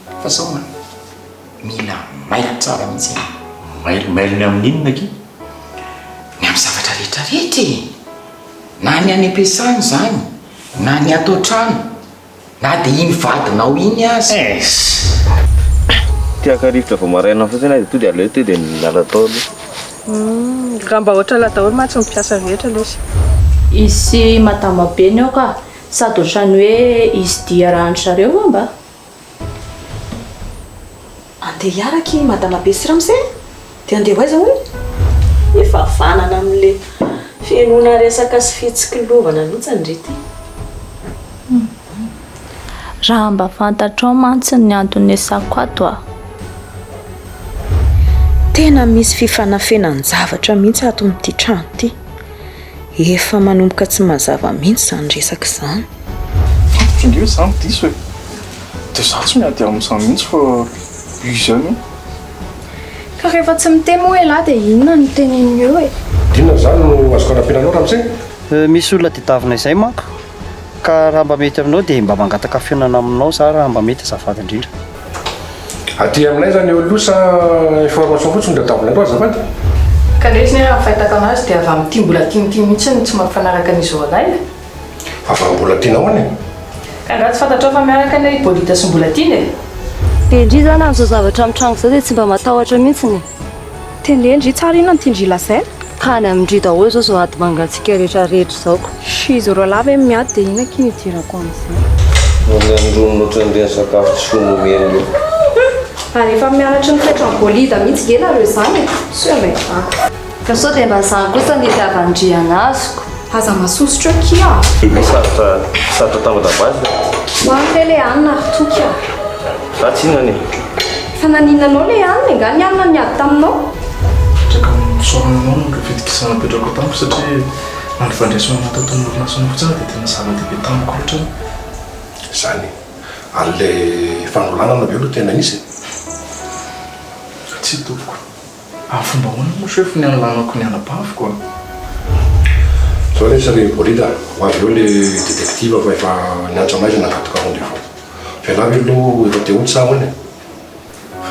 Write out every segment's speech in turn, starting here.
Fa zao an, mila mailo tsara mihitsy ianao. Mailo, mailo ny amin'ny inona akia? Ny amin'ny zavatra rehetra rehetra e! Na ny any am-piasana izany, na ny ato an-trano, na dia iny vadinao iny aza. Eiss! Te haka rivotra vao maraina fotsiny aho dia tonga dia aleo tonga dia miala tao aloha. Humm, raha mba ohatr'lah daholo mantsy ny mpiasa rehetra lesy. Izy sy madama be ny ao ka! Sady ohatran'ny hoe izy dia iarahan-dry zareo angamba? Andeha hiaraka i madama be sy ramose? Dia andeha ho aiza hono? Efa vanana amin'le fihenoana resaka sy fitsikilovana mihitsy ndry ity. Raha mba fantatrao mantsy ny antony niasako ato a! Tena misy fifanafenan-javatra mihitsy ato amin'ity trano ity. Efa manomboka tsy mazava mihitsy izany resaka izany. Fantatro ange hoe za no diso e! Dia za tsy miady amin'izany mihitsy fa izy ihany io. Ka rehefa tsy miteny moa elah dia inona no teneniny eo e? Inona izany no azoko anampiana anao ramose? Misy olona tedavina izay manko ka raha mba mety aminao dia mba mangataka fihaonana aminao za raha mba mety azafady indrindra. Aty aminay izany eo aloha sa information fotsiny no tadiavinareo azafady? Ka ndry izy raha ny fahitako anazy dia avy amin'ity mbola tiany ity mihitsy no tsy mampifanaraka an'izy roalahy e! Avy amin'ny mbola tiana ahoana e? Ka angaha tsy fantatrao fa miaraka anie i Bolida sy Mbolatiana e? Dia ndry izany amin'izao zavatra mitranga izao dia tsy mba matahotra mihitsiny e! Tendreny ndry tsara inona no tian-dry lazaina? Tany amin-dry daholo izao izao ady mangatsiaka rehetra rehetra izao ko. Izy roalahy ve miady dia inona akia no idirako amin'izany? Noho ny ronono ohatran'ireny sakafo tsy foy nomeny ireny. Ary efa mianatry ny toetran'i Bolida mihitsy nge nareo izany e! Soa ilay vava. Ka sao dia mba izany kosa ny itiavan-dry an'azoko? Aza masosotra eo kia a! Hay sarotra sarotra tambatambaza. Hoano re le hanina ry Toky a! Za tsy hihinana e! Fa naninona anao le hanina e? Nga ny hanina niady taminao? Mipetraka amin'ny fisaorana anao noho ireo fitokisana napetrakao tamiko satria na ny fandraisana anao tato amin'ny orinasanao fotsiny ary dia tena zava-dehibe tamiko loatra. Izany e! Ary ilay fanolanana ve aloha tena nisy e? Tsia tompoko. Amin'ny fomba ahoana moa chef ny hanolanako ny anabaviko a? Zao lesy ry Bolida, ho avy eo le détective fa efa niantso anay izy nangataka rendez-vous. Fa ialahy ve aloha efa te hody sa ahoana e?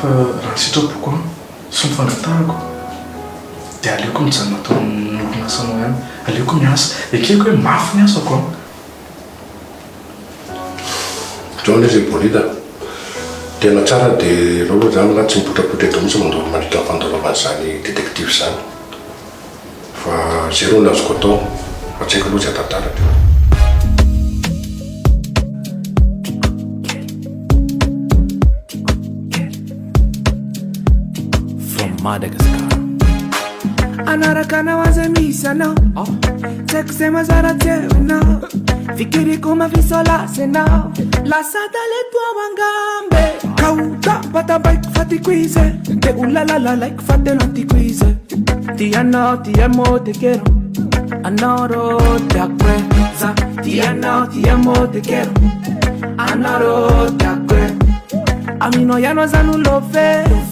Fa raha ny sitrapoko an, sy ny fangatahako dia aleoko mijanona ato amin'ny orinasanao ihany. Aleoko miasa. Ekeko hoe mafy ny asako an. Zao anie ry Bolida, tena tsara dia ireo aloha zany nga tsy mipotrapotra eto mihitsy mandoro mandritra ny fandalovan'izany détective izany. Fa zay aloha ny azoko atao fa tsy haiko aloha izay tantarany. From Madagascar. Anaraka anao aza misy anao Tsy haiko izay mazara tsy eo ianao Fikiriko mafisolasy ianao Lasa talento ao angambe Ka ho tampatampaiko fa tiako izy Dia ho lalalalaiko fa tena tiako izy Ti anao ti amo te quiero Anao tiako e Za ti anao ti amo te quiero Anao tiako e Aminao ihany aza no love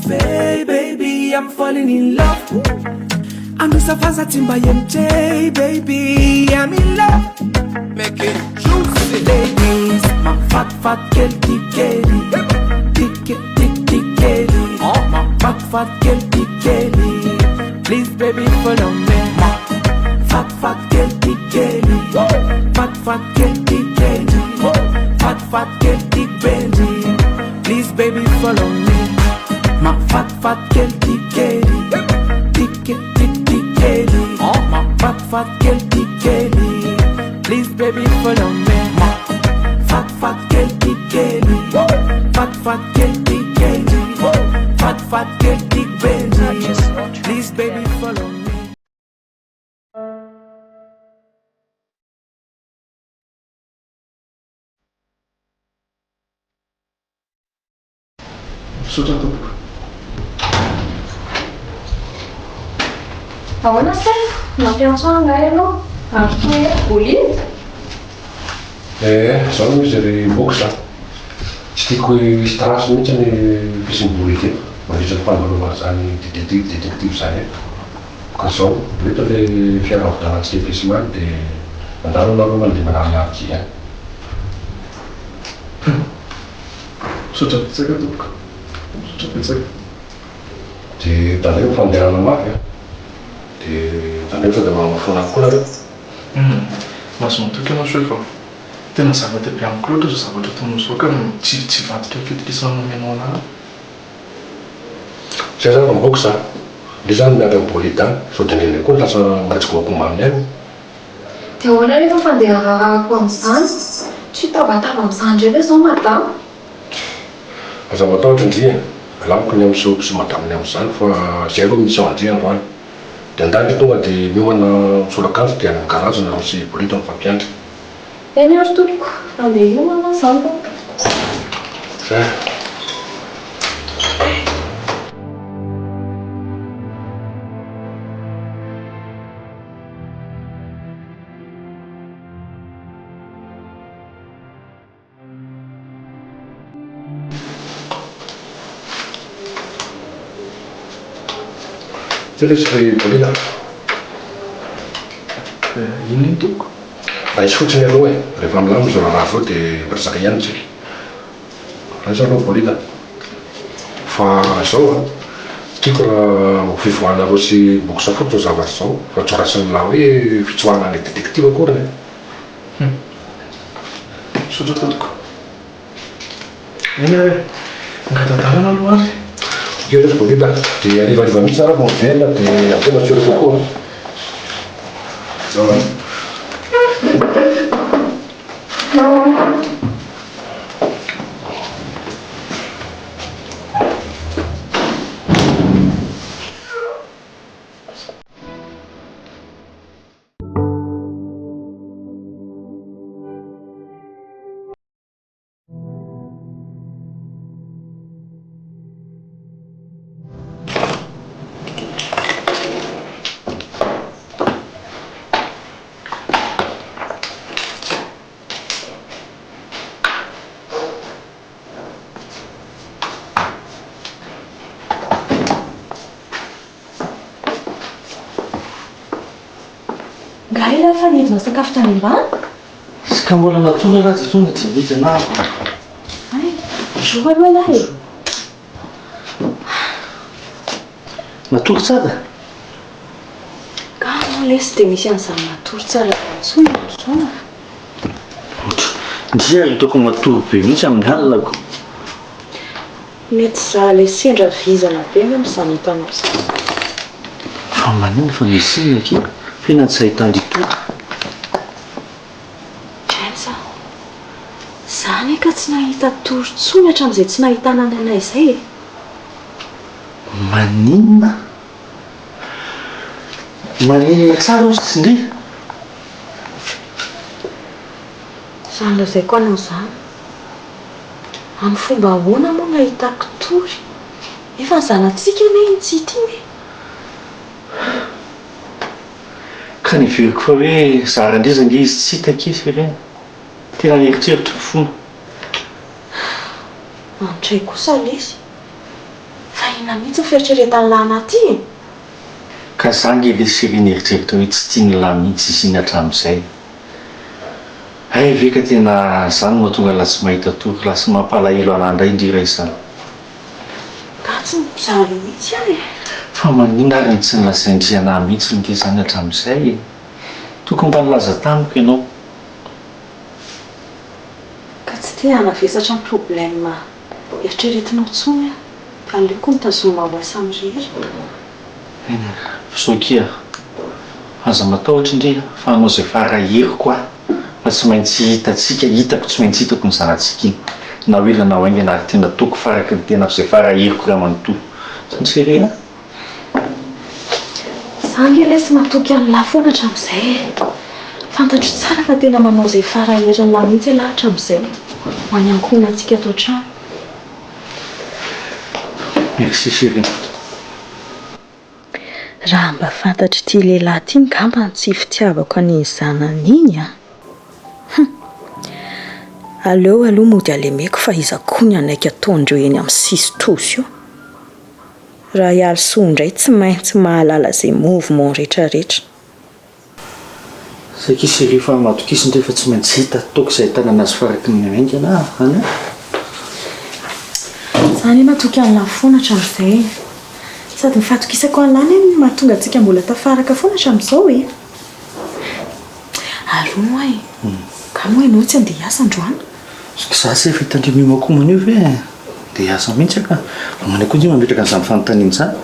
Baby I'm falling in love Anosafaza tsy mba MJ baby I'm in love Make it juicy Ladies Mafatifaty kely ty kely Tike tik tik kely Mafatifaty kely ty kely Please baby follow me Mafatifaty kely ty kely Fatifaty kely ty kely Fatifaty kely ty bendy Please baby follow me Mafatifaty kely ty kely Tike tik tik kely Mafatifaty kely ty kely Please baby follow me Mafatifaty kely ty kely Fatifaty kely ty kely Fatifaty kely ty bendy Please baby follow me Misaotra tompoko. Ahoana Sefo? Nampiantso ahy angaha ianao? Ary toa hoe bolida? Ee, izao no izy ry Box a! Tsy tiako hisy trace mihitsy ny fisian'ny bolida eto mandritra ny fandalovana izany détective détective izany eto. Ka izao, ireto ilay fiara nividianantsika pièce omaly dia mandalo ianareo mandeha manariary aty ihany. Misaotra betsaka tompoko. Misaotra betsaka. Dia tandremo fandehanana mafy a. Dia tandremo sao dia manao foana koa nareo. Hum, mahazo matoky ianao chef a. Tena zava-dehibe amiko loatra izao zavatra ataonao izao ka tsy tsy hivadika amin'ny fitokisana nomenao anah aho. Zay zany vao mivoaka za. Ndry zany miady amin'ny bolide any. Sao dia ndrindray koa ny lasa miray tsikombakomba aminy any. Dia ahoana rehefa fandeha raharahako amin'izany? Tsy hitabataba amin'izany indray ve izao madama? Aza matahotra ndry e! Alamiko ny amin'ny sy madame ny amin'izany fa zay aloha mission ndry androany. Dia andahy ndry tonga dia miomana misolo akanjo dia any amin'ny garage nareo sy bolide mifampiandry. Eny ary tompoko, andeha hiomana aho izany tompoko. Zay. Zay lesy ry Bolina a! Inona iny tompoko? Raiso fotsiny aloha e! Rehefa milamina izao raharaha izao dia miresaka ihany tsika. Raiso aloha Bolina. Fa izao an, tiako raha ho fivoahanareo sy box fotsiny izao zavatra izao, fa tsy ho raisin'lah hoe fitsoahana an'ilay détective akory e! Hum. Misaotra tompoko. Eny ary e. Angata-dalana aloha ary. Ok lesy Bolida, dia harivariva mihitsy nareo vao miverina dia avy eo matsiro kokoa an. Zao an. Nga elah efa nidina sakafo tany ambany? Tsy ka mbola natory elah dia tonga dia nidina aho. Hay, bonjour aloha elah e. Natory tsara? Nga moa lesy dia misy an'izany matory tsara izany intsony amin'izao a. Ndry ary hitako matory be mihitsy amin'ny alina ko. Mety za le sendra vizana be angamba izany hitanao izany. Fa maninona fa misy inona akia? F'inona tsy ahitan-dry tory? James a! Za anie ka tsy nahita tory intsony hatramin'izay tsy nahitana an'i Anay izay e! Maninona? Maninona tsara ozy ndry? Izany lazaiko anao izany. Amin'ny fomba ahoana moa no ahitako tory nefa ny zanatsika anie iny tsy hita iny e! Ka neveriko fa hoe zara ndry izy ange izy tsy hita akia Serena. Tena nieritreritro ny fona. Andray kosa lesy. Fa inona mihitsy ny fieritreretan'lah anah ty e? Ka za nge lesy chérie nieritreritra hoe tsy tian'lah mihitsy izy iny hatramin'izay. Hay ve ka tena zany no mahatonga an'lah tsy mahita tory, lasa mampalahelo anah ndray ndry raha izany. Ka tsy mijaly mihitsy aho e! Fa maninona ary no tsy nilazain-dry anah mihitsy nge zany hatramin'izay e? Tokony mba nilaza tamiko ianao. Ka tsy te hanavesatra ny problème eritreretinao intsony aho. Aleoko mitazoma ho ahy samirery. Eny e, zao akia, aza matahotra ndry a, fa hanao izay fara heriko aho fa tsy maintsy hitantsika, hitako, tsy maintsy hitako ny zanatsika iny, na ho ela na ho haingana ary tena ataoko faraky ny tenako izay fara heriko ray manontolo. Zany Serena a! Za ange lesy matoky an'lah foana hatramin'izay e! Fantatro tsara fa tena manao izay fara herin'lah mihitsy elah hatramin'izay ho an'ny ankohonantsika ato an-trano. Merci chérie. Raha mba fantatr'ity lehilahy ity ngamba ny tsy fitiavako an'iny zanany iny an! Hum! Aleo aloha mody alemeko fa iza koa ny hanaiky ataondreo eny amin'ny sisin-trosa eo. Raha i Alisoa indray tsy maintsy mahalala izay mouvement retraretra. Saika izy rehefa matokisiny rehefa tsy maintsy hita ataoko izay ahitanana azy faraky ny haingana any an. Za anie matoky an'lah foana hatramin'izay e. Sady ny fahatokisako an'lah anie no mahatonga antsika mbola tafaraka foana hatramin'izao e. Ary hono hoa e, nga moa ianao tsy handeha hiasa androany? Za tsy efa hitan-dry miomakomana io ve e? Ndeha hiasa mihitsy aho ka. Vao mainka koa ndry mametraka an'izany fanontaniana izany.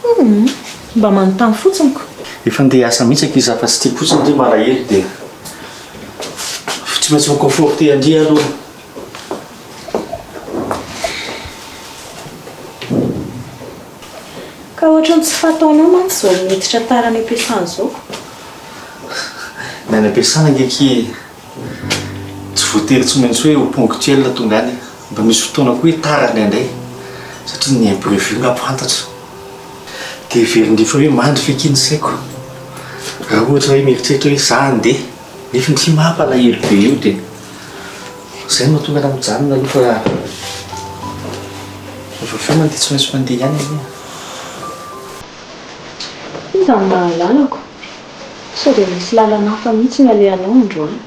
Humm, mba manontany fotsiny ko. Efa ndeha hiasa mihitsy akia za fa tsy tiako fotsiny ndry malahelo dia tsy maintsy mi-conforter an-dry aloha. Ka ohatran'ny tsy fataonao mantsy izao miditra tara any am-piasana izao ko. Ny any am-piasana ange akia tsy voatery tsy maintsy hoe ho ponctuel tonga any e. Mba misy fotoana koa hoe tara indraindray satria ny imprévu nga fantatra. Dia heverin-dry fa hoe mandry ve akia ny saiko raha ohatra hoe mieritreritra hoe za handeha nefa ndry mampalahelo be io dia izay no mahatonga anah mijanona aloha fa rehefa avy eo mandeha tsy maintsy mandeha ihany anie. Iza no mahalala ko? Sao dia misy lalana hafa mihitsy ny alehanao androany?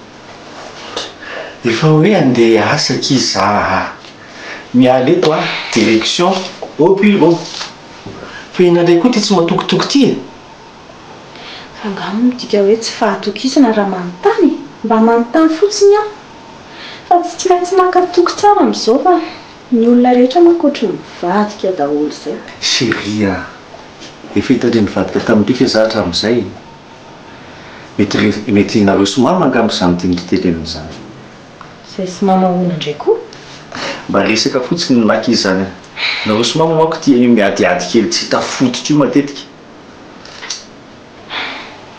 Efa hoe andeha hiasa akia za a! Miala eto a, direction au bureau! Fa inona indray koa ity tsy matokitoky ity e? Fa angaha moa midika hoe tsy fahatokisana raha manontany e? Mba manontany fotsiny aho. Fa tsy tsy maintsy maka toky tsara amin'izao fa ny olona rehetra manko ohatry ny mivadika daholo izay. Chérie a! Efa hitan-dry nivadika tamin-dry ve za hatramin'izay e? Mety re, mety nareo sy mama angamba izany tian-dry tenenina izany. Zay sy mama ahoana indray koa? Mba resaka fotsiny ny ankizy izany e! Nareo sy mama manko tia an'io miadiady kely tsy hita fototra io matetika.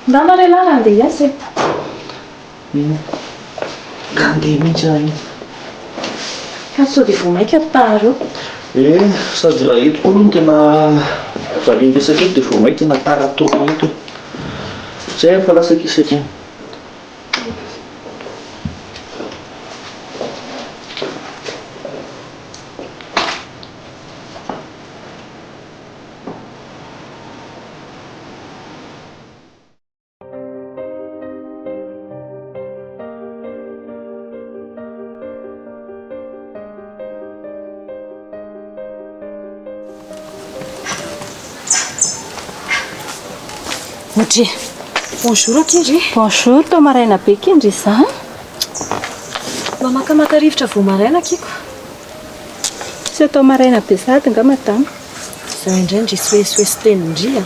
Ndana re lahy raha handeha hiasa e! Ka handeha mihitsy aho iny. Fa sao dia vao mainka tara eo. Eh, sady raha eto koa aloha no tena variana resaka eto dia vao mainka tena tara taona eto. Zay aho fa lasa akia satria. Ndry. Bonjour akia ndry. Bonjour, toa maraina be akia ndry izany. Mba makamaka rivotra vao maraina akia ko. Tsy atao maraina be sahady nga madama? Zay indray ndry soesoesy teny ndry a!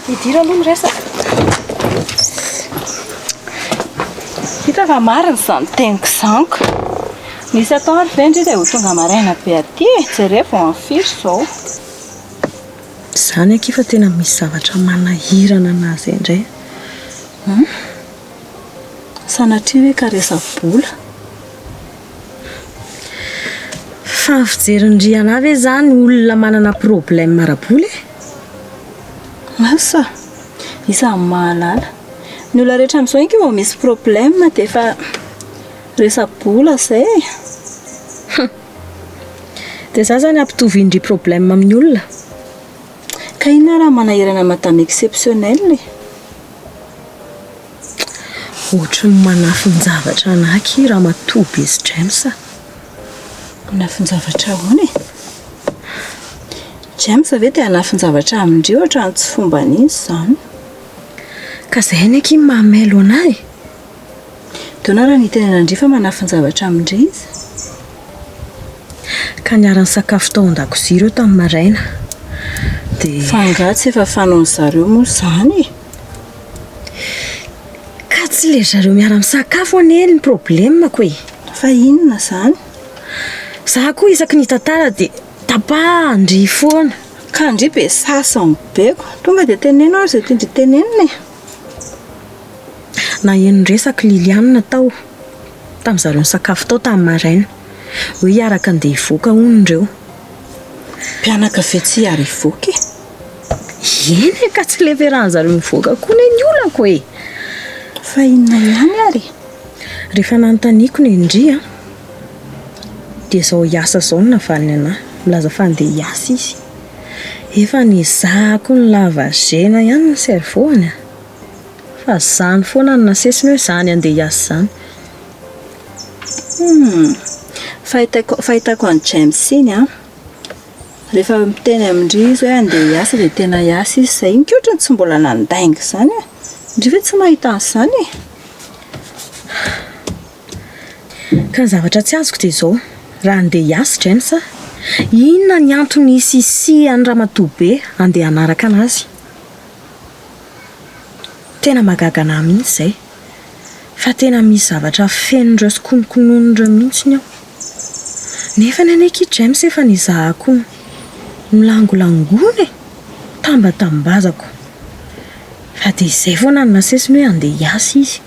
Midira aloha ny resaka. Hita fa marina izany teniko izany ko. Nisy atao ary ve ndry dia ho tonga maraina be aty e? Jereo vao amin'ny firy izao. Izany akia fa tena misy zavatra manahirana anah zay indray. Hum. Sanatria ve ka resa-bola? Fa ny fijerin'i Riana ve zany olona manana problème ara-bola e? Asa! Iza no mahalala. Ny olona rehetra amin'izao ange vao misy problème dia efa resa-bola izay e! Hum! Dia za zany ampitovian-dry problème amin'ny olona? Ka inona raha manahirana madame exceptionnelle e? Ohatry ny manafin-javatra anah akia ramatoa be sy James a! Manafin-javatra ahoana e? James ve te hanafin-javatra amin-dry ohatran'ny tsy fombany izy izany. Ka izay anie akia no mahamailo anah e! Dona raha nitenenana-ndry fa manafin-javatra amin-dry izy. Ka niara-nisakafo tao an-dakozia ireo tamin'ny maraina dia. Fa angaha tsy efa fanaon-zareo moa izany e? Ka tsy le zareo miara-misakafo anie ny problème-ko e! Fa inona izany? Za koa isaky ny hitantara dia tapahan-dry foana. Ka ndry be sasany be ko! Tonga dia teneno ary izay tian-dry tenenina e! Naheno resak'i Liliane tao, tamin'ny zareo nisakafo tao tamin'ny maraina, hoe hiaraka andeha hivoaka hono ireo. Mpianaka ve tsy hiara-hivoaka e? Eny e, ka tsy le fiarahan-zareo mivoaka koa anie ny olako e! Fa inona ihany ary e? Rehefa nanontaniako ny ndry an, dia izao hiasa izao no navaliny anah, milaza fa handeha hiasa izy. Efa nezahako nilavagena ihany ny cerveau-ny an, fa izany foana no nasesiny hoe izany handeha hiasa izany. Humm, fahitako fahitako an'i James iny an. Rehefa miteny amin-dry izy hoe andeha hiasa dia tena hiasa izy izay. Iny koa ohatran'ny tsy mbola nandainga izany e. Ndry ve tsy mahita an'izany e? Ka ny zavatra tsy azoko dia izao, raha andeha hiasa James a, inona ny antony hisisihan'i ramatoa be andeha hanaraka anazy? Tena mahagaga anah mihitsy izay. Fa tena misy zavatra afenin'ireo sy konokonon'ireo mihitsiny ao. Nefany anie akia James efa nizahako milangolangoana e! Tambatambazako. Fa dia izay foana no nasesiny hoe andeha hiasa izy.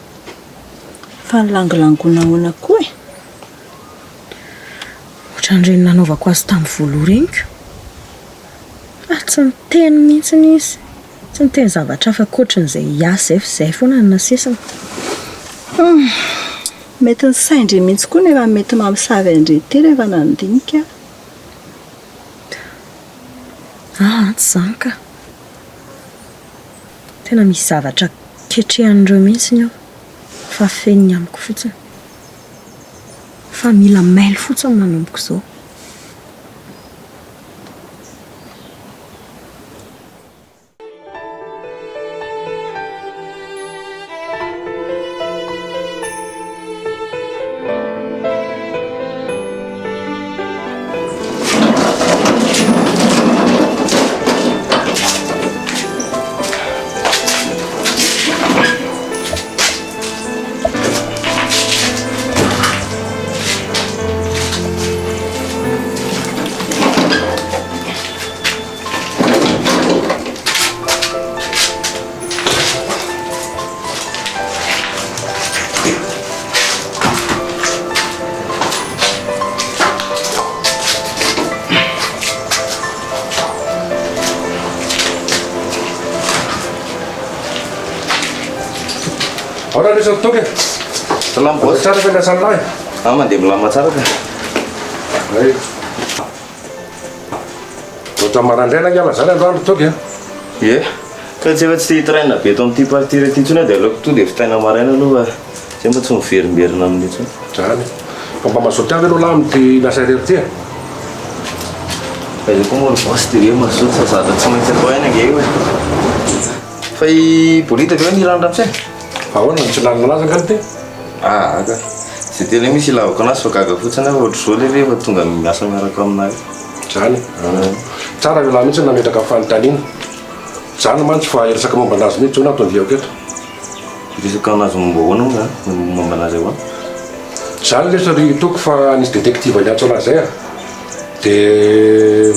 Fa nilangolangoana ahoana koa e? Ohatran'ireny nanaovako azy tamin'ny voaloha ireny ko. Fa tsy niteny mihitsiny izy. Tsy niteny zavatra hafa ankoatran'izay hiasa izay fa izay foana no nasesiny. Humm. Mety ny sain-dry mihitsy koa no efa mety mamosavy an-dry ity rehefa nandinika aho. Aa tsy izany ka. Tena misy zavatra ketrehan'ireo mihitsiny ao fa afeniny amiko fotsiny. Fa mila mailo fotsiny manomboka izao. Ahoana lesy ry Toky e? Salama boss. Tsara ve ny asan'lahy? Ah, mandeha milamina tsara ka. Hay. Ohatra maraindraina ngiala zany androany ry Toky a. Ie. Ka tsy efa tsy te hitraina be eto amin'ity partie ity intsony aho dia aleoko tonga dia vitaina maraina aloha fa zay mba tsy miverimberina amin'io intsony. Zany. Fa mba mazoto ihany ve aloha lahy amin'ity miasa irery ity e? Fa izay koa moa ry boss dia hoe mazoto fa zavatra tsy maintsy atao ihany ange io e. Fa i Bolida ve hoe nirano ramose? Ahoana no tsy lalina anazy angamba ity? Ah ka. Izay tena hoe misy ilavako anazy fa gaga fotsiny aho fa ohatr'izao le rehefa tonga miasa miaraka aminay. Zany e. Tsara ialahy mihitsy nametraka fanontaniana. Zany mantsy fa hiresaka momba anazy mihitsy zao no anton-diako eto. Hiresaka anazy momba ahoana moa zany? Momba anazy ahoana? Zany lesy ry Toky fa nisy détective niantso anazy zay a. Dia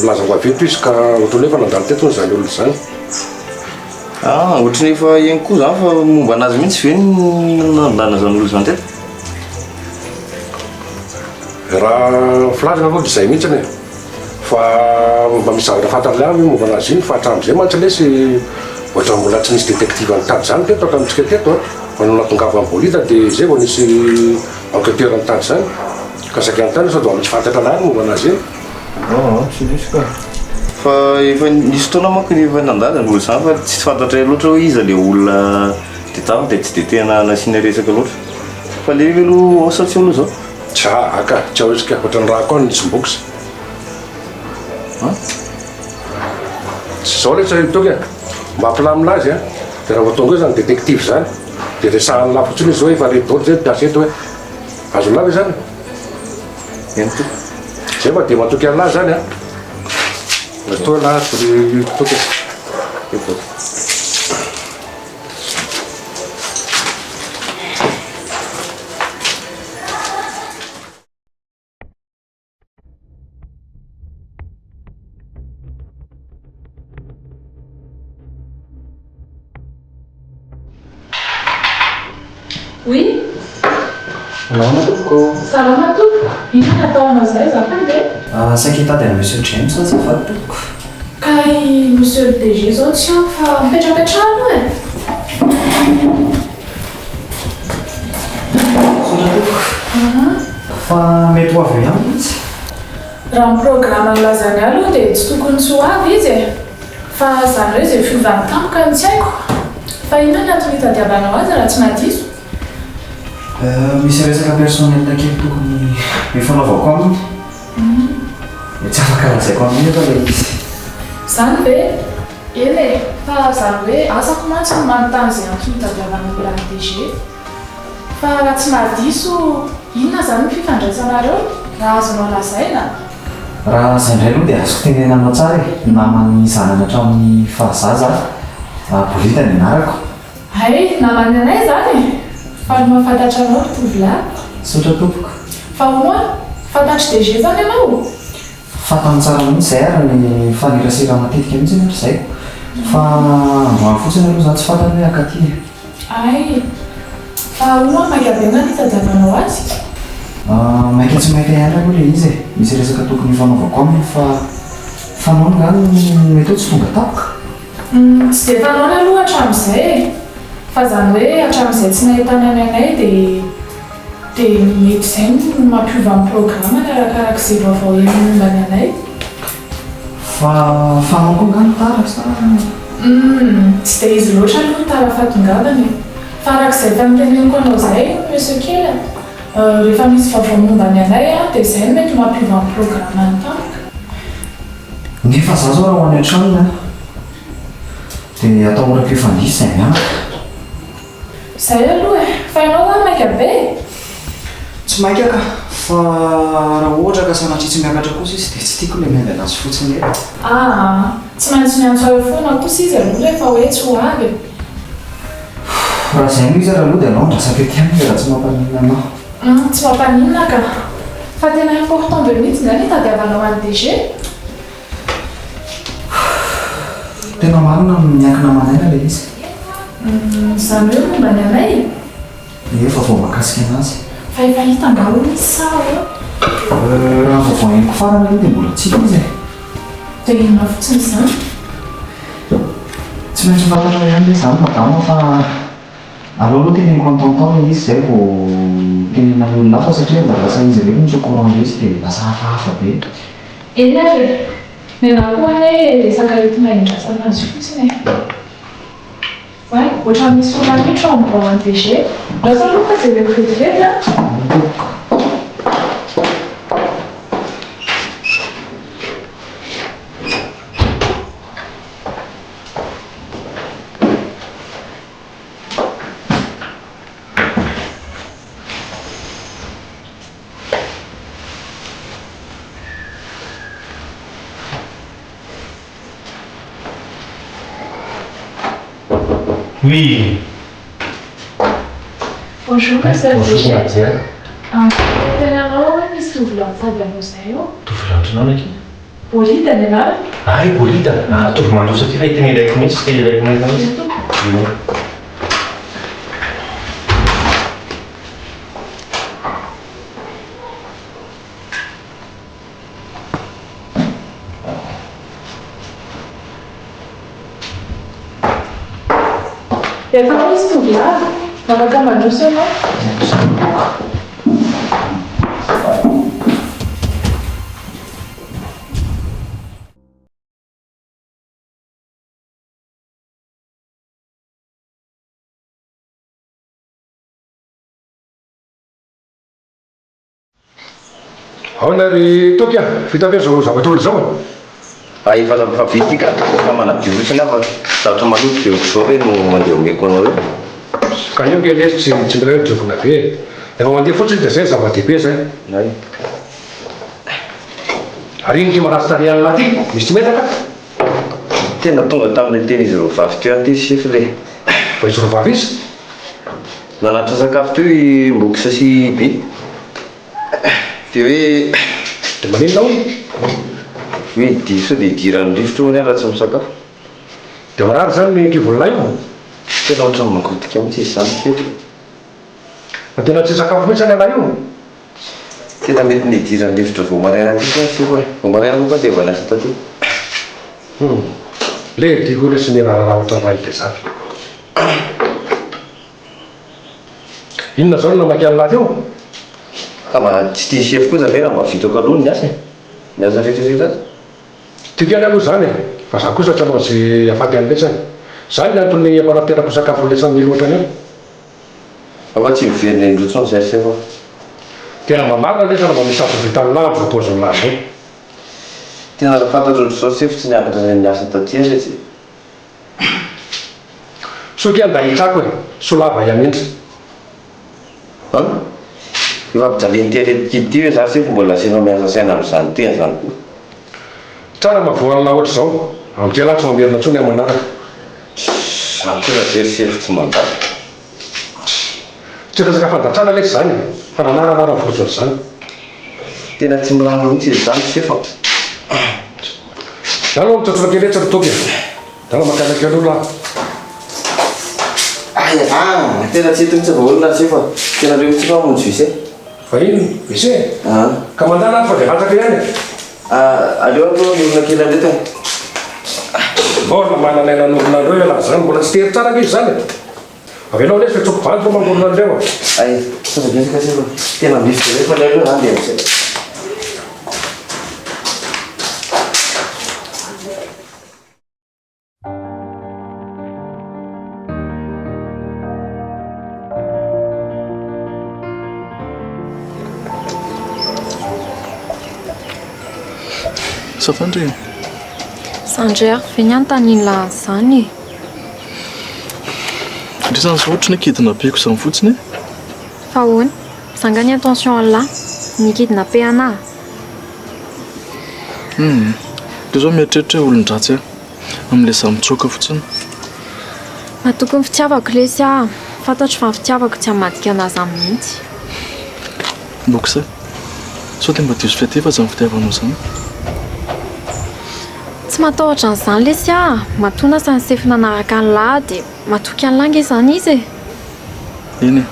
milaza ho avy eto izy ka ohatran'ny hoe efa nandalo teto hono izany olona izany. Ah, ohatran'ny efa henoko koa izany fa momba anazy mihitsy ve no nandalana izany olona izany teto? Raha ny filazana aloha dia izay mihitsy e. Fa mba misy zavatra fantany ihany ve momba anazy iny fa hatramin'izay mantsy lesy ohatran'ny mbola tsy nisy détective nitady izany teto hatramintsika teto a. Fa nony nahatongavan'i Bolida dia izay vao nisy enquêteur nitady izany. Ka saika anontany sao dia mba misy fantatra lahy momba anazy iny. Aa tsy nisy ka. Fa efa nisy fotoana manko efa nandalo izany olona izany fa tsy fantatray loatra hoe iza le olona tadiavina dia tsy dia tena nasiana resaka loatra. Fa le io aloha ao sa tsy ao aloha izao? Tsa ka, tsy ao izy ka, ohatran'ny raha koa nisy box. An? Tsy izao le tsy Toky a! Mba hampilamina azy a! Dia raha vao tonga eo izany détective izany dia resahan'ny lahy fotsiny izy hoe efa re daholo izay ny mpiasa eto hoe. Azonao ve izany? Eny tompoko. Zay fa dia matoky an'lah zany an. Matoa lah ry Toky. Oui. Salama tompoko. Salama tompoko. Inona no atao anao izay azafady e? Ah, saika hitady an'i Monsieur James aho azafady tompoko. Ka i Monsieur le DG izao tsy ao fa mipetrapetraha aloha e. Misaotra tompoko. Fa mety ho avy eo ihany ve izy? Raha ny programme nilazany ahy aloha dia tsy tokony tsy ho avy izy e! Fa izany hoe izay fiovany tampoka no tsy haiko. Fa inona ny antony hitadiavanao azy raha tsy mahadiso? Misy resaka personnel kely tokony hifanaovako aminy. Dia tsy afaka lazaiko aminao nefa ilay izy. Izany ve? Eny e, fa izany hoe asako mantsy no manontany izay antony itadiavana olona any DG. Fa raha tsy mahadiso, inona izany ny fifandraisanareo, raha azonao lazaina? Raha izay indray aloha dia azoko tenenina anao tsara e, naman'ny zanany hatramin'ny fahazaza aho, Bolida ny anarako. Hay, naman'ny anay izany e! Faly mahafantatra anao ry tovolahy. Misaotra tompoko. Fa hono, fantatr'i DG izany ianao? Fantany tsara mihitsy izay ary nifanerasera matetika mihitsy anefa izahay. Fa androany fotsiny aloha izaho tsy fantany hoe hankaty e. Hay! Fa ahoana maika be nga ny hitadiavanao azy? Maika tsy maika ihany aloha ilay izy e! Misy resaka tokony hifanaovako aminy fa fanaony nga no mety hoe tsy tonga tampoka? Humm tsy dia fanaony aloha hatramin'izay e! Fa izany hoe hatramin'izay tsy nahitana ny anay dia dia mety izay no mampiova ny programany arakarak'izay vaovao heno momba ny anay. Fa fanao koa nga ny tara sa? Humm tsy dia izy loatra aloha ny tara fahatongavana e! Fa arak'izay efa noteneniko anao izay Monsieur kely a! Rehefa misy vaovao momba ny anay dia izay no mety mampiova ny programany tampoka. Nefa za zao raha ho any an-tranony an, dia atahorako hifandiso izay mianaka. Izay aloha e! Fa ianao zany maika be e! Tsy maika ka! Fa raha ohatra ka sanatria tsy miakatra kosa izy dia tsy tiako ilay miandry anazy fotsiny eo. Aa! Tsy maintsy miantso ahy foana kosa izy aloha rehefa hoe tsy ho avy e! Raha izay no izy ary aloha dia alao andrasako ety aminy raha tsy mampaninona anao. Humm tsy mampaninona ka! Fa tena important be mihitsy nga ny hitadiavanao an'i DG? Tena marina miankina aman'aina ilay izy. Humm izany hoe momba ny anay? Ie vaovao mahakasika anazy. Fa efa hita nga hono izy sa ahoana? Euh raha ny vaovao henoko farany aloha dia mbola tsy hita izy e. Dia inona fotsiny izany? Tsy maintsy ho fantatrao ihany ve izany madama fa aleo aloha teneniko an'i tonton ilay izy izay vao tenenina amin'ny olona hafa satria mba lasa izy irery no tsy au courant ilay izy dia lasa hafahafa be. Eny ary e! Nenaha koa anie resaka entina hindrasana azy fotsiny e! Oay, ohatran'ny misy olona miditra ao amin'ny birao an'i DG. Lasa aloha fa jereko vetivety an! Oui. Bonjour Monsieur le Bonjour DG. Nadia. Tena anao hoe misy tovolahy mitady anao izay eo. Tovolahy ohatranao akia. Bolida ny anarany. Hay Bolida, ataovy mandroso aty fa tena ilaiko mihitsy, tena ilaiko mihitsy. Io. Efa ao izy tovolahy, afaka mandroso ianao. Aona ry Toky a! Vita ve izao zavatra olona izao e? Ah efa efa vita ity ka, efa manadio fotsiny aho fa zavatra maloto be ohatr'izao ve no mandeha omeko anao eo? Ka io nge lesy tsy tsy mila hoe diovina be e! Efa mandeha fotsiny dia zay ny zava-dehibe zay. Hay. Ary ino ity maratsy tarehy an'lah ty? Misy tsy mety angaha? Tena tonga tamin'ilay tenin'izy roa vavy teo ihany ity chef le. Fa izy roa vavy iza? Nanatitra sakafo teo i Mbox sy i Be. Dia hoe. Dia maninona hono? Hoe diso sao dia idiran'ny rivotra hono aho raha tsy misakafo. Dia marary izany ny kivon'ilay io? Tena ohatran'ny mangotika mihitsy izy izany chef e. Fa tena tsy hisakafo mihitsy anie ialahy io? Tena mety nidiran'ny rivotra vao maraina mihitsy aho chef e. Vao maraina moa dia vao niasa taty. Hum. Le tiako lesy ny raharaha ohatran'ny rainy dia zany. Inona zao no namaky an'lah teo? Ka mba tsy tian'i chef kosa ve raha mba vitako aloha ny asa e? Ny asa rehetra rehetra aza. Tiako ihany aloha izany e! Fa za kosa tsy hanao ze hahafaty an'i letsany. Zany ny antony ampanaterako sakafo an'i letsany mily ohatran'io. Fa mba tsy miverina indroa intsony zay chef a! Tena mba marina lesy raha mba misy asa vitan'lah amin'izao paozin'lah zao. Tena raha fantatro ohatr'izao sefo tsy niakatra indray niasa taty aho letsy e. Soa kia nda hitrako e, soa lava hianindry. An? Efa ampijalian'ity aretin-kibo ity ve za sefo mbola asiana miasa saina amin'izany teny izany koa. Tsara mavoanina ohatr'izao, amin'izay lahy tsy mamerina intsony amin'ny manaraka. Zany koa raha very sefo tsy mandà. Tsy resaka fandatrana letsy izany e, fa nanarana ary ny vojo an'izany. Tena tsy milamina mihitsy izy izany sefo a. Za aloha mitsotra kely etsy ry Toky e. Dala makany kely aloha lahy. Ay ah, tena tsy eto mihitsy vahaolana ry sefo a. Tena aleo mihitsy fa hamonjy WC. Fa inona? WC? Ka mandala ary fa dia latsaka ihany e. Aleo aloha miorina kely an'ireto e. Baolina manana aina hanorina an'ireo ialahy izany, mbola tsy tery tsara ange izy izany e. Avelao lesy fa tsoko bandy no mangorona an'ireo a. Ay, misaotra betsaka sefo a. Tena mify be fa aleo aloha za andeha WC. Ça va ndry? Za ndray ary ve ny anontanian'lah an'izany e? Ndry zany zao ohatry ny hoe kidnappeko izany fotsiny e? Fa ahoana? Za nga ny intention an'lah? Ny hi-kidnapper anah? Hum, ndry zao mieritreritra hoe olon-dratsy aho. Amin'ilay izaho mitsoaka fotsiny. Matoky ny fitiavako lesy aho. Fantatro fa ny fitiavako tsy hamadika anah zany mihitsy. Box, sao dia mba diso fiatefa izany fitiavanao izany? Tsy matahotra an'izany lesy aho. Matoa nasain'i Sefo nanaraka an'lah dia matoky an'lah ange izany izy e. Eny e.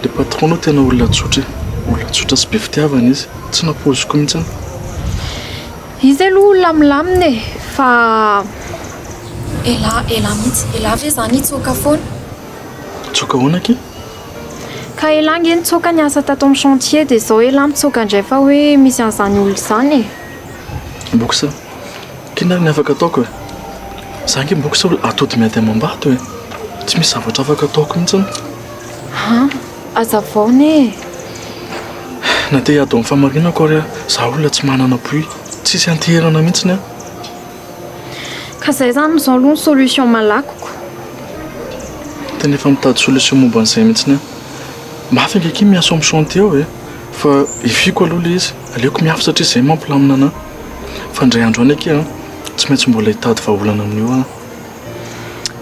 Le patron aloha tena olona tsotra e. Olona tsotra sy be fitiavana izy. Tsy nampoiziko mihitsy. Izy aloha olona milamina e, fa. Elah, elah mihitsy, elah ve zany hitsoaka foana? Hitsoaka ahoana akia? Ka elah ange nitsoaka niasa tato amin'ny chantier dia izao elah mitsoaka indray fa hoe misy an'izany olona izany e. Box, k'inona ary ny afaka ataoko e? Za ange box olona atody miady amam-bato e! Tsy misy zavatra afaka ataoko mihitsy. An! Hazavao anie e! Na te hiady amin'ny fahamarinako ary aho, za olona tsy manana appui, tsisy anteherana mihitsy aho. Ka zay zany izao aloha ny solution malakiko. Tena efa mitady solution momba an'izay mihitsy aho. Mafy ange akia miasa ao amin'ny chantier ao e! Fa efiko aloha ilay izy, aleoko miafy satria izay mampilamina anà. Fa indray andro any akia an, tsy maintsy mbola hitady vahaolana amin'io aho.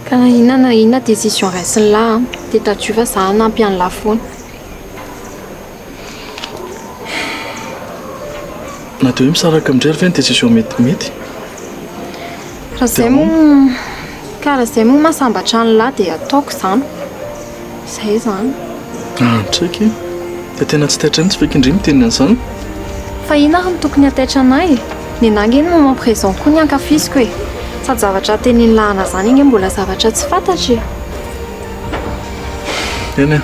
Ka na inona na inona décision raisin'lah an, dia tadidio fa za hanampy an'lah foana. Na dia hoe misaraka amin-dry ary ve ny décision mety mety? Raha izay moa, ka raha izay moa mahasambatra an'lah dia ataoko izany. Izay izany. Antraika e! Dia tena tsy taitra mihitsy ve kindry miteny an'izany? Fa inona ary no tokony hataitra anah e? Nenah ange ny moment présent koa ny ankafiziko e! Sady zavatra tenenin'lah anah izany ange mbola zavatra tsy fantatra e! Eny e!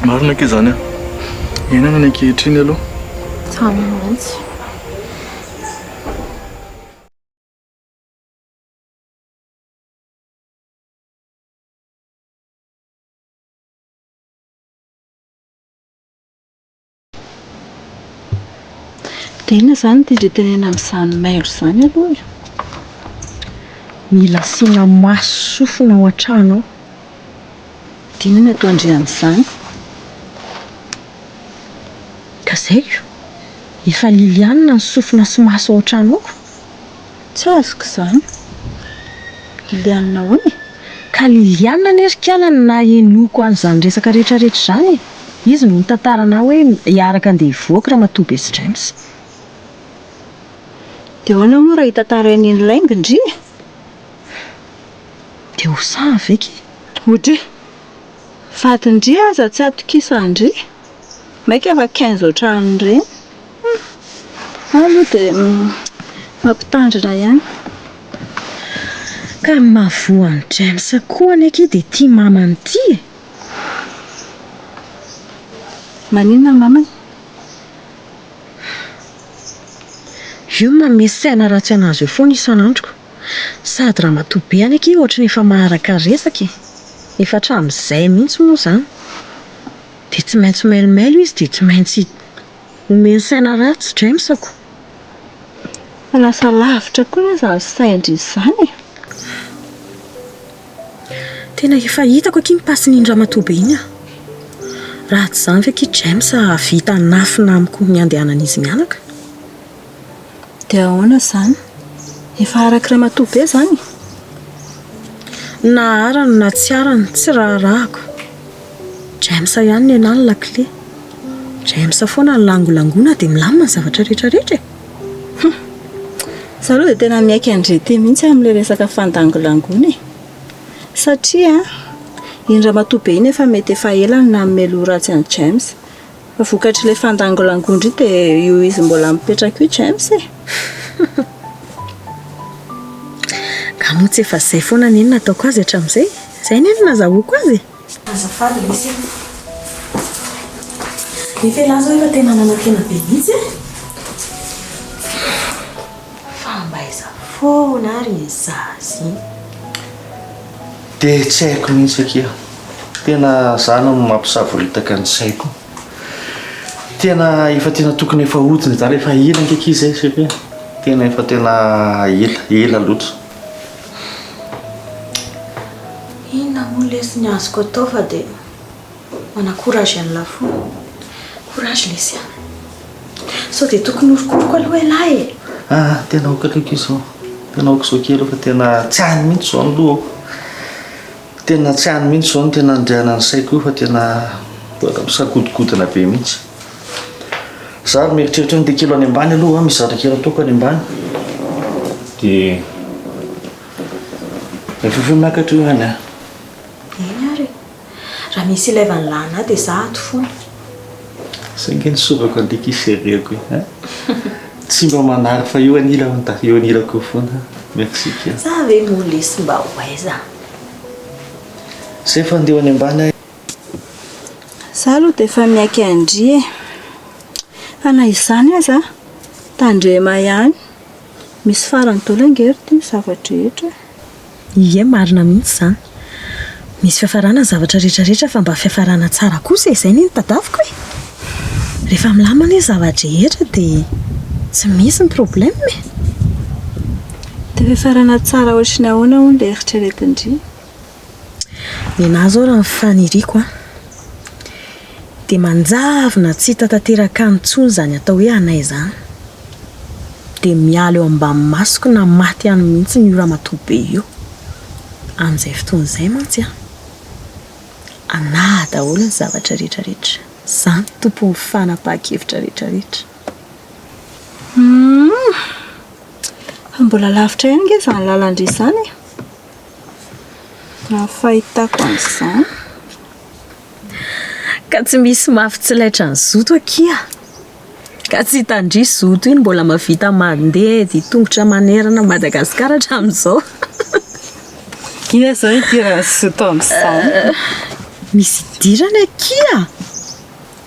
Marina akia izany an! Iainana ny ankehitriny aloha. Izany mihitsy. Dia inona izany ity ndry tenenina amin'izany mailo izany aloha e? Mila asiana maso sofina ao an-trano ao. Dia inona no ataon-dry amin'izany? Ka izay ko! Efa Liliane ny sofina sy maso ao an-trano ao ko! Tsy azoko izany. Liliane ahoana e? Ka Liliane anie ry kiala no nahenoako an'izany resaka rehetra rehetra izany e! Izy no nitantara anah hoe hiaraka andeha hivoaka Ramatoa be sy James. Dia ahoana moa raha hitantarainy eny lainga ndry e? Dia ho sahy ve ki? Odry! Vadin-dry aza tsy atokisan-dry. Maika fa 15 ohatran'ireny. Za aloha dia mampitandrina ihany. Ka ny mahavoa an'i James koa anie akia dia ity mamany ity e! Maninona ny mamany? Io manome saina ratsy an'azy eo foana isan'andro ko. Sady ramatoa be any akia ohatry ny efa maharaka resaka e! Efa hatramin'izay mihitsy moa izany. Dia tsy maintsy mailomailo izy dia tsy maintsy. Omeny saina ratsy James-ko. Fa lasa lavitra koa anie izany sain-dry izany e! Tena efa hitako akia ny pasin'iny ramatoa be iny a! Raha tsy izany ve akia James hahavita hanafina amiko ny handehanan'izy mianaka? Dia ahoana izany? Efa arak'i ramatoa be izany? Na arany na tsy arany, tsy raharahako. James ihany nenà ny lakile. James foana no langolangoana dia milamina ny zavatra rehetra rehetra e! Hum! Za aloha dia tena miaiky an-dry ity mihitsy amin'ilay resaka fandangolangoana e! Satria iny ramatoa be iny efa mety efa ela no nanome loha ratsy an'i James. Fa vokatr'ilay fandangolangoan-dry dia io izy mbola mipetraka io James e! Ka moa tsy efa izay foana anie no nataoko azy hatramin'izay? Izay anie no nazahoako azy e! Azafady lesy a! Nefa elah zao efa tena nanantena be mihitsy e! Fa mba aiza foana ary iny zaza iny? Dia tsy haiko mihitsy akia. Tena zany no mampisavoritaka ny saiko. Tena efa tena tokony efa hody ny adala efa ela ange akia izay chérie. Tena efa tena ela, ela loatra. Inona moa lesy ny azoko atao fa dia manacourage an'lah foana. Courage lesy a. Sao dia tokony horokoroko aloha elah e. Ah, tena aoka aloha akia izao. Tena aoka izao kely aloha fa tena tsy any mihitsy izao ny lohako. Tena tsy any mihitsy izao ny tena andrianan'ny saiko io fa tena misakodokodona be mihitsy. Za ary mieritreritra hoe andeha kely any ambany aloha, misy zavatra kely ataoko any ambany. Dia rehefa avy eo miakatra io any an. Eny ary e. Raha misy ilaivan'i Lana dia za ato foana. Zay nge ny sovako alika i-chérie-ko e hein. Tsy mba manary fa eo anilako da eo anilako eo foana. Merci kia. Za ve moa lesy mba ho aiza? Zay fa andeha ho any ambany aho. Za aloha dia efa miaiky an-dry e. Fa na izany aza, tandrema ihany. Misy farany daholo ange ry ty ny zava-drehetra e. Ie marina mihitsy izany. Misy fiafarana ny zavatra rehetra rehetra fa mba fiafarana tsara kosa e, izay anie no tadaviko e. Rehefa milamina anie ny zava-drehetra dia tsy misy ny problème e. Dia fiafarana tsara ohatry ny ahoana hono ilay eritreretin-dry? Nenaha zao raha ny faniriako an, dia manjavona tsy hita tanteraka any intsony izany atao hoe anay izany. Dia miala eo ambany masoko na maty any mihitsy io ramatoa be io. Amin'izay fotoana izay mantsy an, anah daholo ny zavatra rehetra rehetra. Izaho no tompon'ny fanapahan-kevitra rehetra rehetra. Humm! Fa mbola lavitra ihany ange izany lalan-dry izany e! Raha ny fahitako an'izany. Ka tsy misy mafy tsy laitran'i Zoto akia. Ka tsy hitan-dry Zoto iny mbola mahavita mandeha dia tongotra manerana an'i Madagasikara hatramin'izao. Inona izao idiran'i Zoto amin'izany? Misy idirany akia.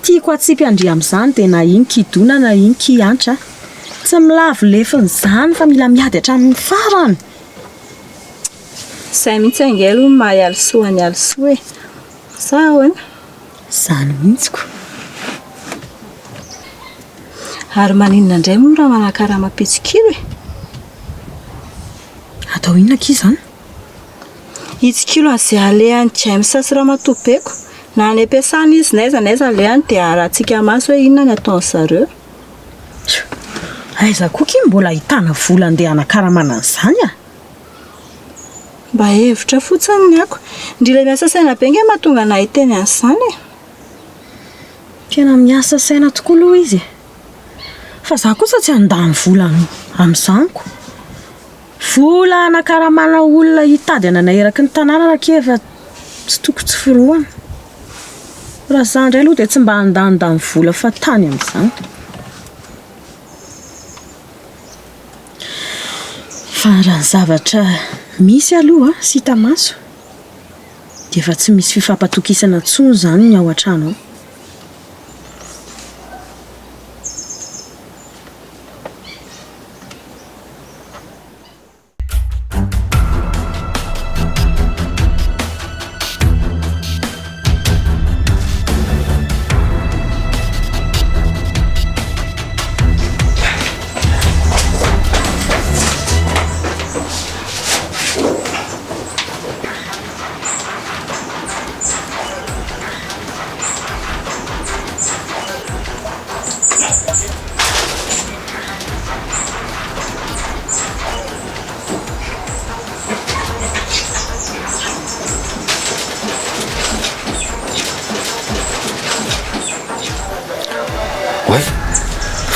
Tiako hatsipy an-dry amin'izany dia na iny kidona na iny kiantra. Tsy milavo lefona izany fa mila miady hatramin'ny farany. Izay mihitsy ange aloha no maha Ialisoa an'i Ialisoa e! Sa ahoana? Izany mihitsy ko! Ary maninona indray moa raha manakarama mpitsikilo e? Atao inona akia izany? Hitsikilo an'izay alehan'i James sy Ramatoa Beko. Na any am-piasana izy na aiza na aiza alehany dia arahantsika maso hoe inona ny ataon-dry zareo. Aiza koa ki mbola ahitana vola andeha hanakaramana an'izany a! Mba hevitra fotsiny ny ako. Ndry ilay miasa saina be nge mahatonga anah hiteny an'izany e! Tena miasa saina tokoa aloha izy e! Fa za kosa tsy handany vola amin'izany ko! Vola hanakaramana olona hitady ananay eraky ny tanàna akia efa tsy toko tsy forohana. Raha za indray aloha dia tsy mba handanindany vola fahatany amin'izany. Fa raha ny zavatra misy aloha sy hita maso dia efa tsy misy fifampatokisana intsony izany ny ao an-trano ao.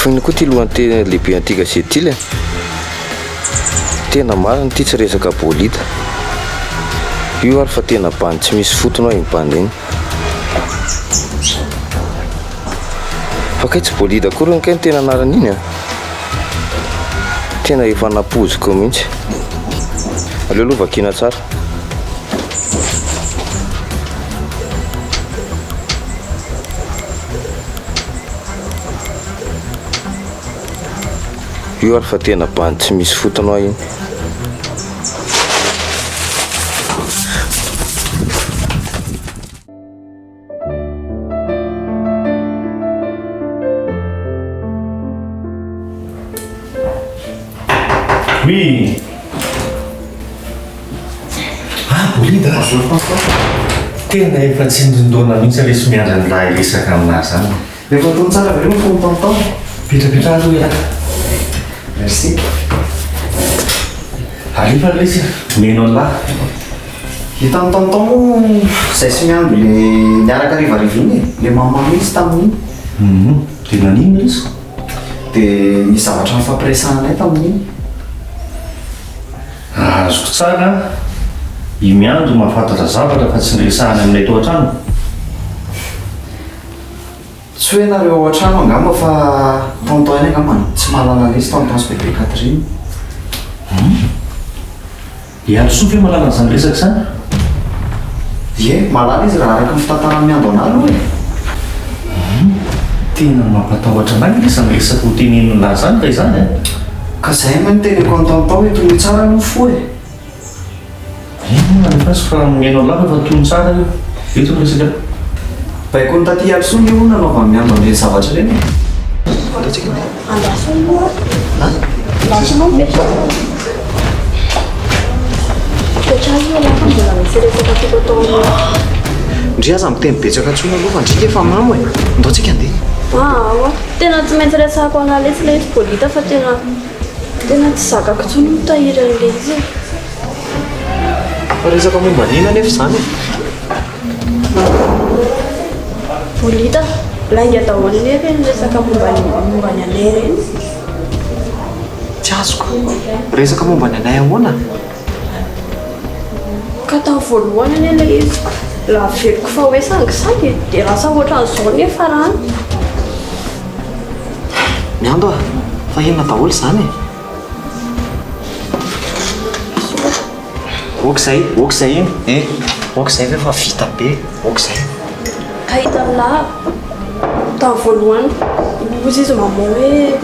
Fa inona koa ity lohanteny lehibe an'ity gazety ity le? Tena marina ity tsy resaka bolida. Io ary fa tena bandy tsy misy fotony hoa iny bandy iny. Fa kay tsy bolida akory hono kay ny tena anaran'iny a! Tena efa nampoiziko mihitsy. Aleo aloha vakiana tsara. Io ary fa tena bandy tsy misy fotony hoa iny. Oui. Ah, bolida. Bonjour François. Tena efa tsindrin-doana mihitsy lesy miandry an'ilay hiresaka aminahy zany. Efa tony tsara ve ny fon'i tonton? Mipetrapetraha aloha ialahy. Merci. Alefa ry lesy a, omeno an'lah. Hitan'i tonton moa izay sy miandry le niaraka harivariva iny e, le mamimamy izy tamin'iny. Hum, dia naninona izy? Dia nisy zavatra nifampiresahanay tamin'iny. Raha azoko tsara, i Miandry mahafantatra zavatra fa tsy niresahany aminay tao an-trano? Tsy hoe nareo ao an-trano angamba fa tonton ihany angamba no tsy mahalala an'izy, tonton sy bebe Catherine. Hum. I Alisoa ve mahalala an'izany resaka izany? Ie, mahalala izy raha araka ny fitantaran'i Miando anah aloha e. Hum. Tena mampatahotra anah ange izany resaka ho tenenin'lah izany raha izany an. Ka izay anie no teneniko an'i tonton hoe tony tsara aloha ny fo e. Inona ny azy fa mihaino an'lah fa tony tsara io. Eto ny resaka. Baikon'i taty Alisoa anie hono nanaovan'i Miando an'ireny zavatra ireny e. Andratsika andeha. Andraso aloha. Andraso aloha mipetraha. Mipetraha aloha ialahy fa mbola misy resaka tiako atao aminao. Ndry aza miteny betsaka intsony aloha fa ndry efa mamo e. Ndao tsika andeha. Aa, tena tsy maintsy resahako an'lah letsy ilay izy Bolita fa tena. Tena tsy zakako intsony mitahiry an'ilay izy e. Fa resaka momba ny inona anefa izany e? Bolida, lainga daholo anie ireny resaka momba ny momba ny anay ireny. Tsy azoko. Resaka momba ny anay ahoana? Ka tamin'ny voalohany anie ilay izy laveriko fa hoe sangisangy e, dia lasa ohatran'izao ny niafarany. Miando a! Fa inona daholo izany e? Ok izay, ok izay iny e! Ok izay fa efa vita be, ok izay. Ka hitan'lah tamin'ny voalohany hozy izy maman hoe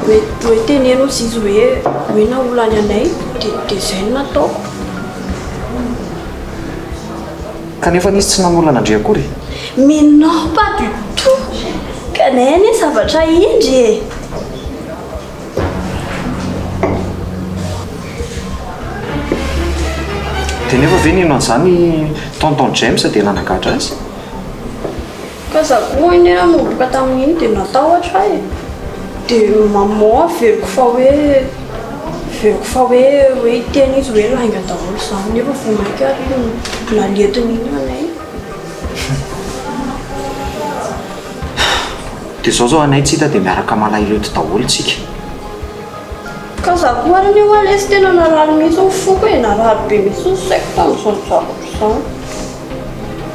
hoe hoe teneno hozy izy hoe hoe naolany anay dia dia izay no nataoko. Kanefa anie izy tsy nanolana an-dry akory e! Mais non pas du tout! Ka nay anie zavatra hendry e! Dia nefa ve nino an'izany tonton James dia nanagadra azy? Ka za koa anie nanomboka tamin'iny dia natahotra aho e! Dia maman averiko fa hoe averiko fa hoe hoe hiteny izy hoe lainga daholo izany nefa vao mainka ary nalentiny iny anay. Dia izao izao anay tsy hita dia miaraka malahelo eto daholo tsika. Ka za koa ary anie hoa lesy tena narary mihitsy ny foko e, narary be mihitsy ny saiko tamin'izany zavatra izany.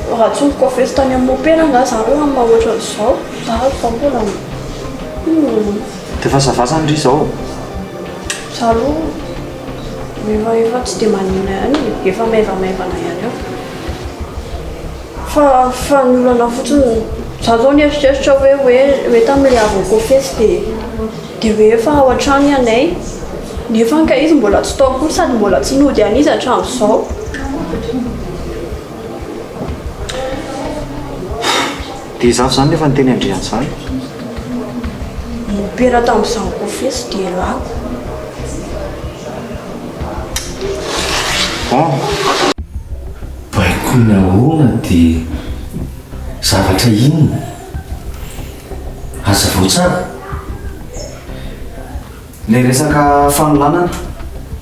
Raha tsy nikofesy tany amin'ny mopera angaha za reo amin'ny maha ohatran'izao, za ary izao mbola humm. Dia efa ça va zany ry izao? Za aloha efa efa tsy dia maninona ihany e, efa maivamaivana ihany aho. Fa fa ny olana fotsiny, za zao nieritreritra hoe hoe hoe tamin'ilay avy nikofesy dia dia hoe efa ao an-trano i anay, nefa anka izy mbola tsy tao akory sady mbola tsy nody any izy hatramin'izao. Dia izaho izany nefa niteny an-dry an'izany. Mopera tamin'izaho nikofesy dia lako. Bon. Baikoina ahoana dia zavatra inona? Hazavao tsara. Ilay resaka fanolanana,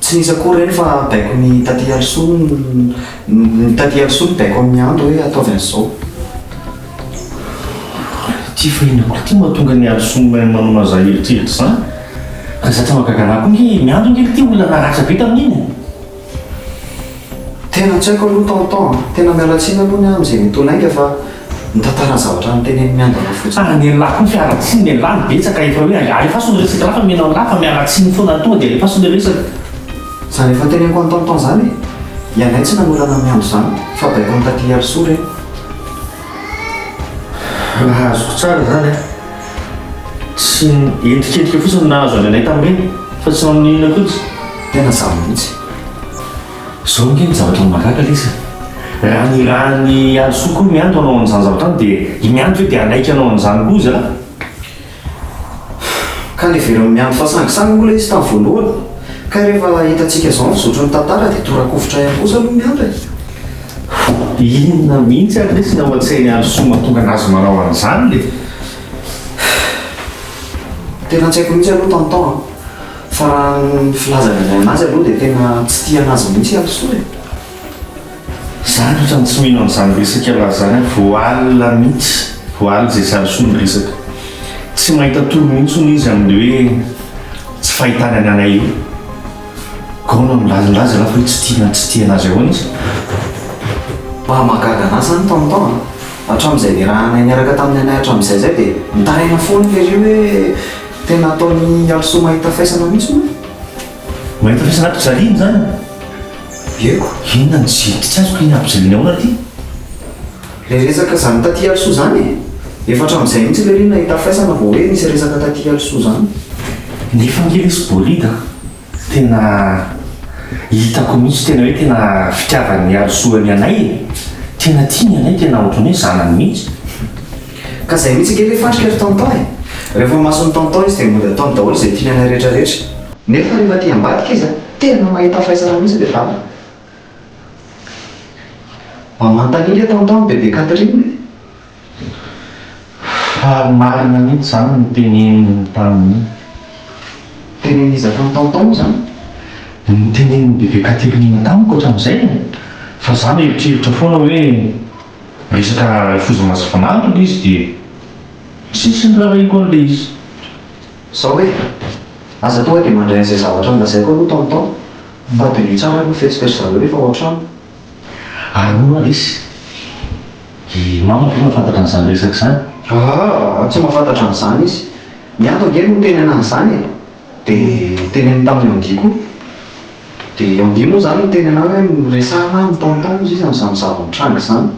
tsy nisy akory ireny fa baikon'i Taty Alisoa ny Taty Alisoa no baiko amin'i Ando hoe ataovy an'izao. Ty fa inona koa ty mahatonga an'i Harisoa manao an'izany eritreritra izany? Ka zatra mahagaga anah koa nge Miandry nge ity olona naratra be tamin'iny e! Tena tsy haiko aloha tonton a! Tena miala tsiny aloha ny ahy amin'izay mety ho lainga fa mitantara ny zavatra notenenin'i Miandry anah fotsiny. Ah nelah koa ny fialan-tsiny nelah no betsaka efa hoe alefaso ny resaka lah fa menao lah fa miala tsiny foana tonga dia alefaso ny resaka. Zany efa teneniko an'i tonton zany e! Ianay tsy nanolana an'i Miandry zany fa baikon'i taty Harisoa ireny. Raha azoko tsara izany an, tsy endrikendrika fotsiny no nahazo an'i Anay tamin'ireny fa tsy naninona akory izy. Tena izaho mihitsy. Izao ange ny zavatra mahagaga lesy e! Raha nirahan'i Alisoa koa i Mianto hanao an'izany zavatra izany dia i Mianto ve dia hanaiky hanao an'izany koa izy raha? Ka neverin'i Miandry fa sangisangy moa ilay izy tamin'ny voalohany. Kay rehefa hitantsika izao ny fizotry ny tantara dia tora-kovitra ihany kosa aloha Miandry e! Inona mihitsy ary lesy ny ao an-tsain'i Alisoa mahatonga anazy manao an'izany le? Tena tsy haiko mihitsy aloha tonton a! Fa raha ny filazan'ilay anazy aloha dia tena tsy tia anazy mihitsy i Alisoa e! Za ny otrany tsy mino an'izany resaka ialahy zany aho, voalina mihitsy, voalina izay sary soa ny resaka. Tsy mahita tory mihitsy hono izy amin'le hoe tsy fahitany an'i Anay io. Gaona milazalaza ialahy fa hoe tsy tia na tsy tia anazy ahoana izy? Mba mahagaga anah zany tonton a! Hatramin'izay niarahanay niaraka tamin'i Anay hatramin'izay zay dia mitaraina foana lery hoe tena ataon'i Alisoa mahita faisana mihitsy hono e! Mahita faisana ampijaliana izany? Eko. Inona no tsy tsy azoko iny ampijaliana ahoana ty? Le resaka zany taty Alisoa zany e! Efa hatramin'izay mihitsy lery nahita faisana vao hoe nisy resaka taty Alisoa zany. Nefa ange lesy Bolida a! Tena hitako mihitsy tena hoe tena fitiavan'i Alisoa an'i Anay e! Tena tiany Anay tena ohatran'ny hoe zanany mihitsy. Ka zay mihitsy ange le fandrika ry tonton e! Rehefa mason'i tonton izy dia mody ataony daholo izay tiany anay rehetra rehetra. Nefa rehefa aty ambadika izy a, tena mahita faisana mihitsy le dama. Mba manontania nge tonton ny bebe Catherine e! Fa marina mihitsy izany ny teneniny tamin'iny. Tenenin'iza tamin'i tonton moa izany? Ny tenenin'i bebe Catherine tamiko hatramin'izay e! Fa za mieritreritra foana hoe resaka foza mazavanandro ilay izy dia tsisy niraharahiako an'ilay izy. Zao e! Aza tonga dia mandray an'izay zavatra nolazaiko aloha tonton fa diniho tsara aloha fihetsiky ry zareo rehefa ao an-trano. Ary hono ary izy? I mama ve mahafantatra an'izany resaka izany? Aa! Tsy mahafantatra an'izany izy. Ny ato ange no niteny anah an'izany e! Dia teneniny tamin'i Andy koa. Dia Andy moa izany niteny anah hoe miresahana amin'i tonton hozy izy amin'izany zava-mitranga izany.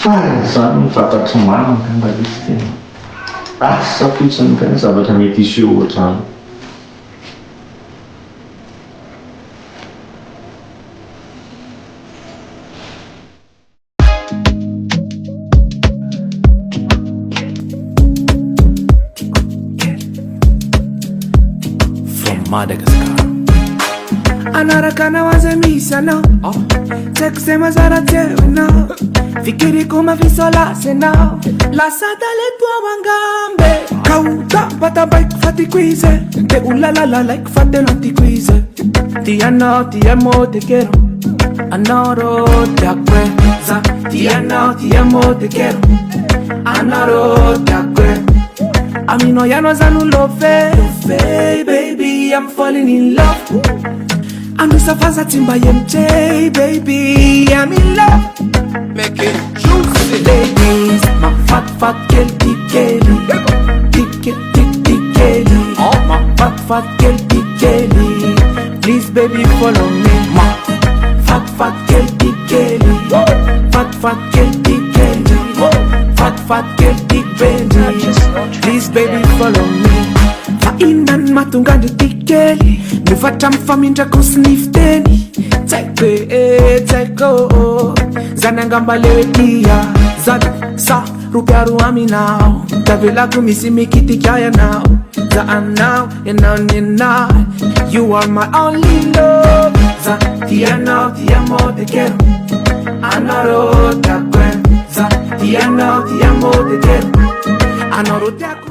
Fa izany no fantatr'i mama angamba ilay izy tena asa fotsiny kay ny zavatra mety hiseho ohatr'izany. From Madagascar. Anaraka anao aza misy anao Tsy haiko izay mazara tsy eo ianao Fikiriko mafy sao lasa ianao Lasa adala eto aho angamba e Ka ho tampatampaiko fa tiako izy e Te ho lalalalaiko fa tena tiako izy e Tia anao, ti amo, te quiero Anao rô tiako e Za tia anao, ti amo, te quiero Anao rô tiako e Aminao ihany aho za no love Love baby, I'm falling in love Anosa fa za tsy mba MJ baby, I'm in love Make it juicy Ladies, mahafatifaty kely ty kely Ty kely ty ty kely Mahafatifaty kely ty kely Please baby follow me Mahafatifaty kely ty kely Fatifaty kely ty kely Fatifaty kely ty baby Please baby follow me Fa inona no mahatonga andry ty kely Miova hatramin'ny famindrako sy ny fiteny Tsy haiko e, tsy haiko ô Zany angamba le hoe tia Zany sa ropiaro aminao Tavelako misy mikitika ianao Za anao, ianao ny anah You are my only love Za tia anao, ti amo, te quiero Anao rô tiako e Za tia anao, ti amo, te quiero Anao rô tiako.